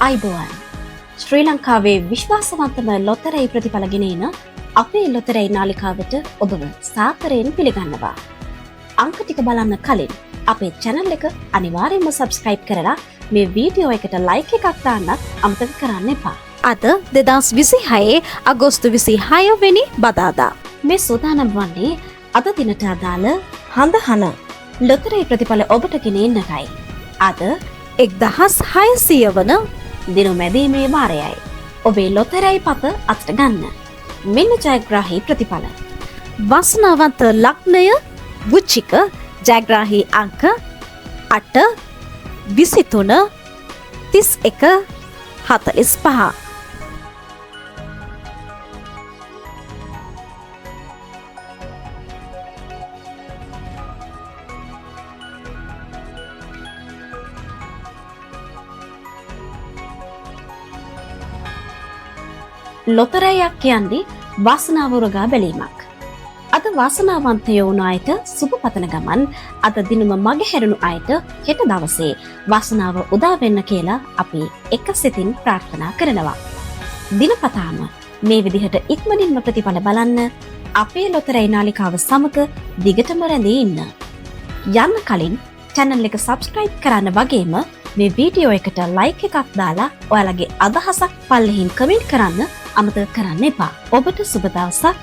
ආයුබෝවන්. ශ්‍රී ලංකාවේ විශ්වාසවන්තම ලොතරැයි ප්‍රතිඵල ගෙන එන අපේ ලොතරැයි නාලිකාවට ඔබව සාදරයෙන් පිළිගන්නවා. අංක ටික බලන්න කලින් අපේ චැනල් එක අනිවාර්යයෙන්ම සබ්ස්ක්‍රයිබ් කරලා මේ වීඩියෝ එකට ලයික් එකක් දාන්නත් අමතක කරන්න එපා. අද 2026 අගෝස්තු 26 වෙනි බදාදා. මේ සූදානම් වන්නේ අද දිනට අදාළ හඳහන ලොතරැයි ප්‍රතිඵල ඔබට ගෙන එන්නටයි. අද 1600 වන දිනු මැදීමේ වාරයයි. ඔබේ ලොතරැයි පත අතට ගන්න. මෙන්න ජයග්‍රාහී ප්‍රතිඵල. වාසනාවන්ත ලග්නය වෘශ්චික, ජයග්‍රාහී අංක 8, 23, 31, 45. ලොතරැයක් කියන්නේ වාසනාව උරගා බැලීමක්. අද වාසනාවන්තයෝ වුණ අයට සුබ පතන ගමන් අද දිනුම මගහැරුණු අයට හෙට දවසේ වාසනාව උදා වෙන්න කියලා අපි එක සිතින් ප්‍රාර්ථනා කරනවා. දිනපතාම මේ විදිහට ඉක්මනින්ම ප්‍රතිඵල බලන්න අපේ ලොතරැයි නාලිකාව සමග දිගටම රැඳී ඉන්න. යන්න කලින් චැනල් එක සබ්ස්ක්‍රයිබ් කරන්න වගේම මේ වීඩියෝ එකට ලයික් එකක් දාලා ඔයාලගේ අදහසක් පල්ලෙහින් කමෙන්ට් කරන්න අමතක කරන්න එපා. ඔබට සුබ දවසක්.